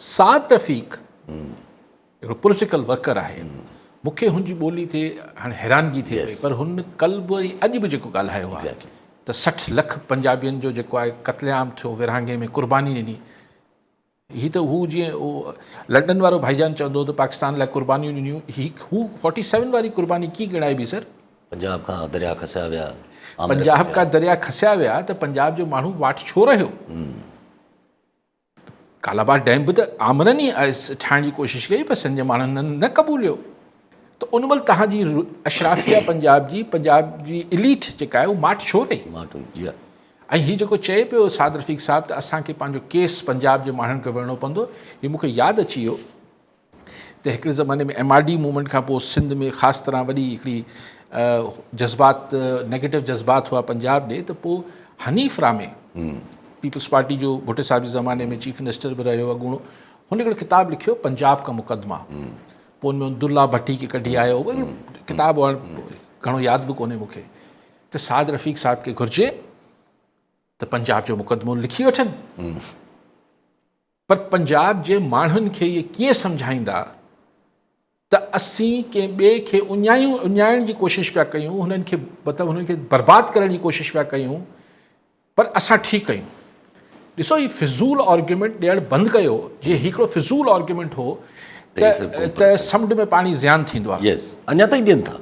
سعد رفيق هڪڙو political worker آهي. مون کي هن جي ٻولي تي هاڻي حيرانگي ٿئي پئي پر هن ڪل به ۽ اڄ به جيڪو ڳالهايو آهي ته 60 لک پنجابين جو جيڪو آهي قتل عام ٿيو، ورهاڱي ۾ قرباني ڏني. هي ته هو جيئن لنڊن وارو ڀائيجان چوندو هو ته پاڪستان لاء قربانيون ڏنيون، هي هو فورٽي سيون واري قرباني ڪيئن ڳڻائبي سر؟ پنجاب کان دريا کسيا ويا، آمر پنجاب کسيا. کان دريا کسيا ويا ته پنجاب جو ماڻهو واٽ ڇو رهيو؟ ڪالاباغ ڊيم به ته آمرن ئي ٺاهڻ جي ڪوشش ڪئي پر سنڌ جي ماڻهن نه قبوليو ته ان مهل توهان جي اشرافيه پنجاب جي پنجاب جي اليٽ جيڪا آهي اهو ماٺ ڇو رهي؟ ماٺ هئي جي ها. ۽ هي جيڪو چئي پيو سعد رفيق صاحب ته اسان کي پنهنجو ڪيس پنجاب جي ماڻهن کي وڙهڻو پوندو، هي مون کي ياد اچي ويو ته هڪڙي زماني ۾ ايم آر ڊي موومينٽ کان پوء سنڌ ۾ خاص طرح وڏي هڪڙي جذبات نيگيٽو جذبات هئا پنجاب ڏي ته پوء حنيف رامي پيپلز پارٽي جو ڀٽي صاحب جي زماني ۾ چيف منسٽر به رهيو اڳوڻو، هن هڪڙو ڪتاب لکيو پنجاب کا مقدمه، پوء ان ۾ عبدالله ڀٽي کي ڪڍي آيو، ڪتاب گهڻو ياد به ڪونهي مون کي، ته سعد رفيق صاحب کي گهرجي ته پنجاب جو مقدمو لکي وٺن، پر پنجاب جي ماڻهن کي اهي ڪيئن سمجهائيندا ته اسين ڪنهن ٻئي کي اڃايون اڃائڻ جي ڪوشش پيا ڪيون، هنن کي مطلب هنن کي برباد ڪرڻ جي ڪوشش پيا ڪيون، پر اسان ٺيڪ ڪيون. ڏسو هي فضول آرگيومينٽ ڏيڻ بند ڪيو، جي هي هڪڙو فضول آرگيومينٽ هو ته سمنڊ ۾ پاڻي زيان ٿيندو آهي. يس اڃا تائين ڏين ٿا.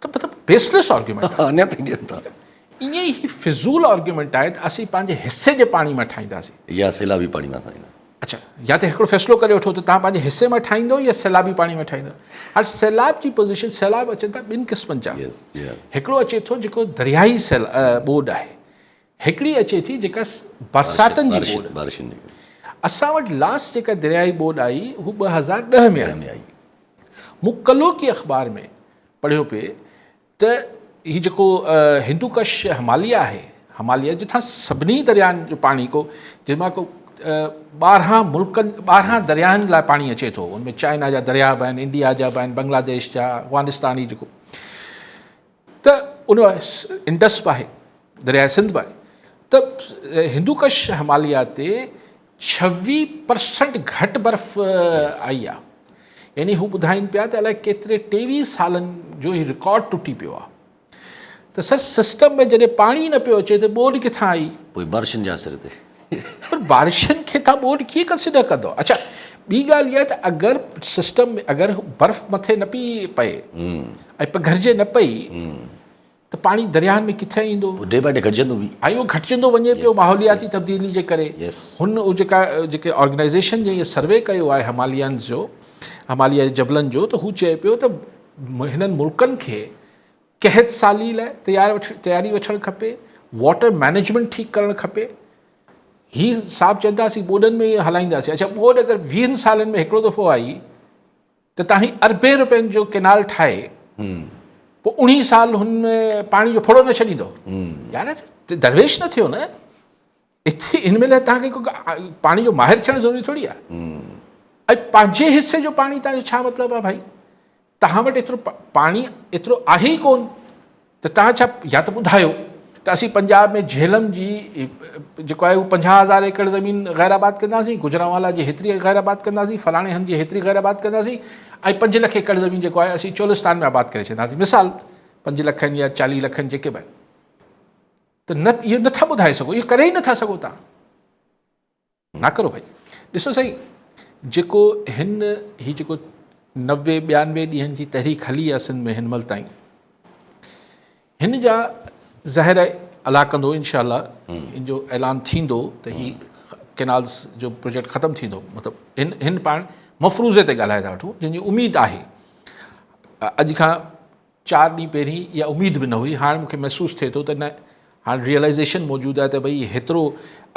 ته مطلب بيسليس آرگيومينٽ آهي. اڃا تائين ڏين ٿا. ائين ئي هي فضول آرگيومينٽ آهي ته اسين پنهنجي حصي جي پاڻي مان ٺاهينداسين. يا سيلابي پاڻي مان ٺاهيندا. اڇا يا ته هڪڙو فيصلو ڪري وٺو ته توهان پنهنجي حصي مان ٺاهيندو يا سيلابي پاڻي مان ٺاهيندو. هاڻي سيلاب جي پوزيشن سيلاب اچن ٿا ٻن قسمن جا. هڪڙو اچي ٿو جيڪو درياهي ٻوڏ آهي. هڪڙي اچي ٿي جيڪا برساتن جي ٻوڏ. اسان وٽ لاسٽ جيڪا درياهي ٻوڏ آئي هو 2010 ۾ آئي. مون ڪلهوڪي اخبار ۾ پڙهيو پئي ته هي جيڪو هندو ڪش هماليه آهي، هماليه جتان سڀني دريائن جو پاڻي ڪو جنهن مان ڪو 12 ملڪن 12 دريائن لاء پاڻي اچي ٿو، ان ۾ چائنا جا درياء به آهن، انڊيا جا به آهن، بنگلاديش جا، افغانستان هي جيڪو ته ان انڊس به آهي، درياء سنڌ به آهي ته هندو ڪش هماليه تي 26% گهٽ برف آئي آهي. يعني هو ٻڌائين پيا ته الائي ڪيتري 23 سالن جو هي رڪارڊ ٽٽي پيو آهي. ته سر سسٽم ۾ جڏهن پاڻي نه پيو اچي ته ٻوڏ ڪٿان آئي؟ پوء بارشن جي آسري تي. پر بارشن کي تان ٻوڏ ڪيئن ڪنسيڊر ڪندو؟ اڇا ٻي ڳالهه اها ته اگر سسٽم ۾ اگر برف مٿي نه پئي پئي ۽ پگهرجي نه پئي ته پاڻي درياهن ۾ ڪٿي ايندو؟ پوء ڊي باء ڊي گهٽجندو به. ۽ اهو گهٽجندو وڃي پيو ماحولياتي تبديلي جي ڪري. هن جيڪا جيڪي آرگنائيزيشن جنهن اهو سروي ڪيو آهي هماليانز جو هماليه جي جبلن جو ته هو چئي پيو ته هنن ملڪن کي قحط سالي لاء تيار تياري وٺڻ کپي، واٽر مئنيجمينٽ ٺيڪ ڪرڻ کپي. هي صاحب چون ٿا اسين ٻوڏن ۾ هلائينداسين. اڇا ٻوڏ اگر 20 سالن ۾ هڪڙو دفعو آئي ته تان هي اربين روپين جو ڪينال ٺاهي پوء 19 سال هن ۾ پاڻي جو ڦڙو نه ڇڏيندو. يار درويش نه ٿيو نه. اتي هن مهل تان کي ڪو پاڻي جو ماهر ٿيڻ ضروري ٿوري آهي. ۽ پنهنجي حصي جو پاڻي تان جو ڇا مطلب آهي ڀائي؟ توهان وٽ ايترو پاڻي ايترو آهي ئي ڪون ته توهان ڇا يا ته ٻڌايو ته اسين پنجاب ۾ جهلم جي جيڪو آهي هو 50,000 ايڪڙ زمين غير آباد ڪنداسين، گجرانوالا جي هيتري غير آباد ڪنداسين، فلاڻي هنڌ جي هيتري غير آباد ڪنداسين ۽ 5 لک ايڪڙ زمين جيڪو آهي اسين چولستان ۾ آباد ڪري ڇڏينداسين، مثال 5 لکن يا 40 لکن جيڪي به آهن ته نه اهو نٿا ٻڌائي سگهو، اهو ڪري ئي نٿا سگهو توهان. نه ڪرو ڀائي. ڏسو سائين جيڪو هن هي جيڪو 90 92 ڏينهن جي تحريڪ هلي آ سنڌ ۾ هن مهل تائين هن جا ظاهر آهي الله ڪندو انشاء الله ان جو اعلان ٿيندو ته هي ڪينالز جو پروجيڪٽ ختم ٿيندو، مطلب هن هن پاڻ مفروضي تي ڳالهائي ٿا وٺون جنهن جي اميد آهي اڄ کان 4 ڏينهن پهرين اها اميد به نه هئي، هاڻ مون کي محسوس ٿئي ٿو ته نه هاڻ ريئلائيزيشن موجود آهي ته ڀئي هيترو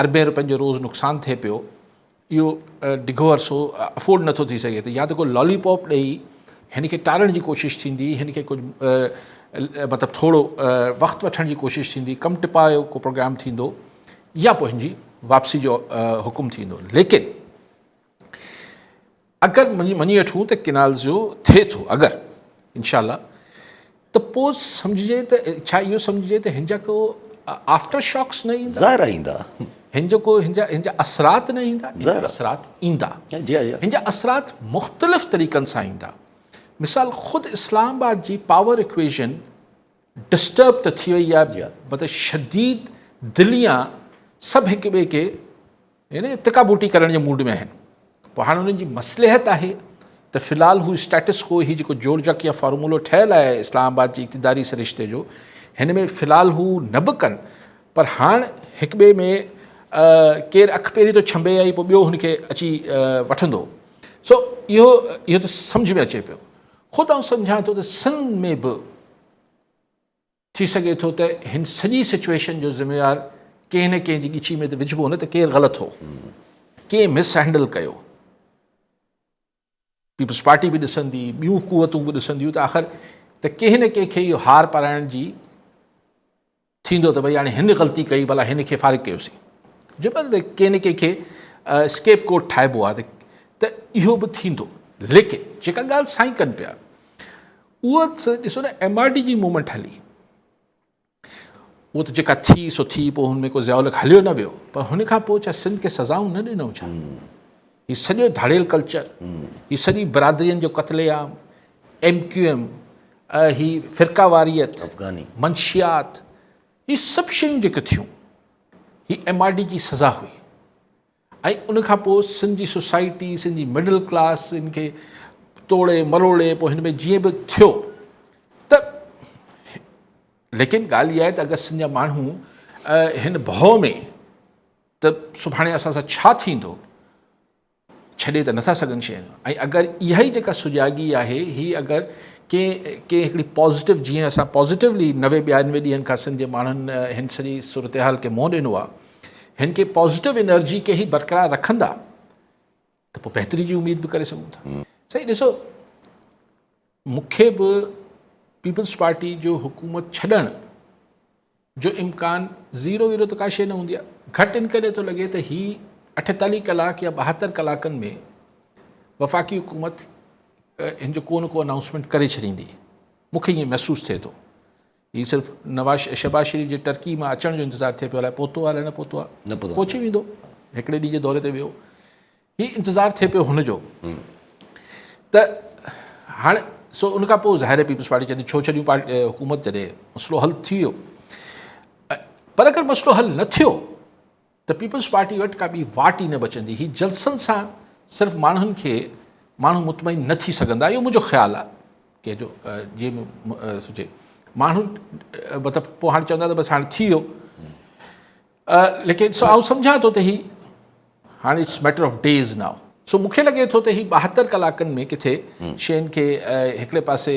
اربين روپين جو روز نقصان ٿئي پيو، اهو ڊگهو عرصو افورڊ نٿو ٿي سگهي ته يا ته ڪو لالي پاپ ڏئي هن کي ٽارڻ جي ڪوشش ٿيندي، هن کي ڪجهه مطلب ٿورو وقت وٺڻ جي ڪوشش ٿيندي، ڪم ٽپايو ڪو پروگرام ٿيندو يا پوء هن جي واپسي جو حڪم ٿيندو. ليڪن اگر مڃي وٺون ته ڪينالز جو ٿئي ٿو اگر انشاء الله ته پوء سمجهجي ته ڇا اهو سمجهجي ته هن جا ڪو آفٽر شاڪس نه ايندا؟ ظاهر آهي ايندا. هن جو ڪو هن جا هن جا اثرات نه ايندا؟ هن جا اثرات ايندا. هن جا اثرات مختلف طريقن سان ايندا. مثال خود اسلام آباد جي پاور اڪويشن ڊسٽرب ته ٿي وئي آهي، مطلب شديد دليان سڀ هڪ ٻئي کي يعني تڪا ٻوٽي ڪرڻ جي موڊ ۾ آهن. پوء هاڻي انهن جي مصلحت آهي ته في الحال هو اسٽيٽس ڪو هي جيڪو جوڙجڪ يا فارمولو ٺهيل آهي اسلام آباد جي اقتداري سرشتي جو هن ۾ في الحال هو نه به ڪن پر هاڻ هڪ ٻئي ۾ ڪير اک پهرين ٿو ڇنڀي ۽ پوء ٻيو هن کي اچي وٺندو. سو اهو اهو ته سمجهه ۾ اچي پيو. خود آئون سمجهان ٿو ته سنڌ ۾ به ٿي سگهي ٿو ته هن سڄي سچويشن جو ذميوار ڪنهن نه ڪنهن جي ڳچي ۾ ته وجهبو نه ته ڪير غلط هو، ڪنهن مس هينڊل ڪيو. پيپلز پارٽي به ڏسندي، ٻيون قوتون به ڏسنديون ته آخر ته ڪنهن نه ڪنهن کي اهو هار پارائڻ جي ٿيندو ته ڀئي هاڻي هن غلطي ڪئي ڀلا هن کي فارغ ڪيوسين. جو پر ڪنهن نه ڪنهن کي اسڪيپ ڪوٽ ٺاهبو آهي ته اهو به ٿيندو. ليڪن جيڪا ڳالهه سائين ڪن پيا اهو ته ڏسو نه ايم آر ڊي جي موومينٽ هلي اهو ته جيڪا ٿي سو ٿي پوء هن ۾ ڪو ضياء الحق هليو نه ويو پر هن کان پوء ڇا سنڌ کي سزائون نه ڏنو ڇا؟ هي سڄو ڌاڙيل ڪلچر، هي سڄي برادرين جو قتل عام، ايم ڪيو ايم، هي فرقه واريت، منشيات، هي سڀ شيون جيڪي ٿيون هي ايم آر ڊي جي سزا هئي. ۽ ان کان پوء سنڌ جي سوسائٽي، سنڌ جي مڊل ڪلاس ان کي توڙي مروڙي پوء هن ۾ جيئن به ٿيو ته ليڪن ڳالهه اها آهي ته اگر سنڌ جا ماڻهو هن ڀؤ ۾ ته سڀاڻي اسان سان ڇا ٿيندو ڇڏي ته نٿا سگهن شين ۽ اگر اها ئي جيڪا سجاڳي آهي هي اگر ڪنهن ڪنهن هڪڙي پازيٽو جيئن اسان پازيٽولي 90 92 ڏينهن کان سنڌ جي ماڻهن هن سڄي صورتحال کي منهن ڏنو آهي هن کي پازيٽو انرجي کي ئي برقرار رکندا ته پوء بهتري جي اميد به ڪري سگهون ٿا. سائين ڏسو مون کي به پيپلز پارٽي جو حڪومت ڇڏڻ جو امڪان زيرو ويرو ته ڪا شيء نه هوندي آهي، گهٽ ان ڪري ٿو لڳي ته هي 48 ڪلاڪ يا 72 ڪلاڪن ۾ وفاقي حڪومت هن جو ڪو نه ڪو انائونسمينٽ ڪري ڇڏيندي، مون کي ائين محسوس ٿئي ٿو. هي صرف نواز شهباز شريف جي ٽرڪي مان اچڻ جو انتظار ٿئي پيو، الائي پهتو آهي الائي نه پهتو آهي، نه پهتو پهچي ويندو، هڪڙي ڏينهن جي دوري تي ويو، هي انتظار ٿئي پيو هن جو ته هاڻي سو ان کان پوء ظاهر پيپلز پارٽي چوندي ڇو ڇڏيون پارٽي حڪومت جڏهن مسئلو حل ٿي ويو، پر اگر مسئلو حل نه ٿيو ته پيپلز پارٽي وٽ ڪا ٻي واٽ ئي نه بچندي. هي جلسن سان صرف ماڻهن کي ماڻهو مطمئن نه ٿي سگهندا، اهو منهنجو خيال آهي، ڪنهن جو جيئن به سجهي ماڻهو مطلب پوء هاڻي چوندا ته بس هاڻي ٿي ويو، ليڪن سو آئون سمجهان ٿو ته هي هاڻي it's matter of days now. سو مون کي لڳي ٿو ته هي 72 ڪلاڪن ۾ ڪٿي شين کي هڪڙي پاسي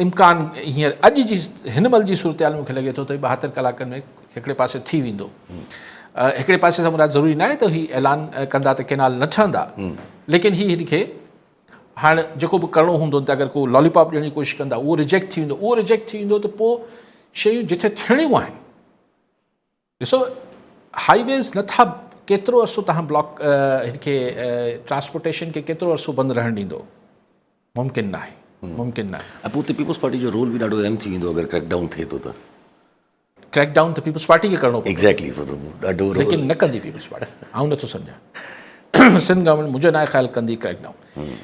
امڪان هينئر اڄ جي هن مهل جي صورتحال ۾ مون کي لڳي ٿو ته 72 ڪلاڪن ۾ هڪڙي پاسي ٿي ويندو. هڪڙي پاسي سان مراد ضروري ناهي ته هي اعلان ڪندا ته ڪينال نه ٺهندا، ليڪن هي هن کي هاڻ جيڪو به ڪرڻو هوندو ته اگر ڪو لالي پاپ ڏيڻ جي ڪوشش ڪندا اهو ريجيڪٽ ٿي ويندو، اهو ريجيڪٽ ٿي ويندو ته پوء شيون جتي ٿيڻيون آهن، ڏسو هائي ويز نٿا ڪيترو عرصو تهان بلاڪ هن کي ٽرانسپورٽيشن کي ڪيترو عرصو بند رهڻ ڏيندو، ممڪن ناهي، ممڪن ناهي. ۽ پوء اتي پيپلز پارٽي جو رول به ڏاڍو اهم ٿي ويندو اگر ڪريڪ ڊائون ٿئي ٿو ته. ڪريڪ ڊائون ته پيپلز پارٽي کي ڪرڻو پوندو. ايگزيڪٽلي ڏاڍو رول. ليڪن نه ڪندي پيپلز پارٽي، آئون نٿو سمجهان سنڌ گورنمينٽ منهنجو ناهي خيال ڪندي ڪريڪ ڊائون.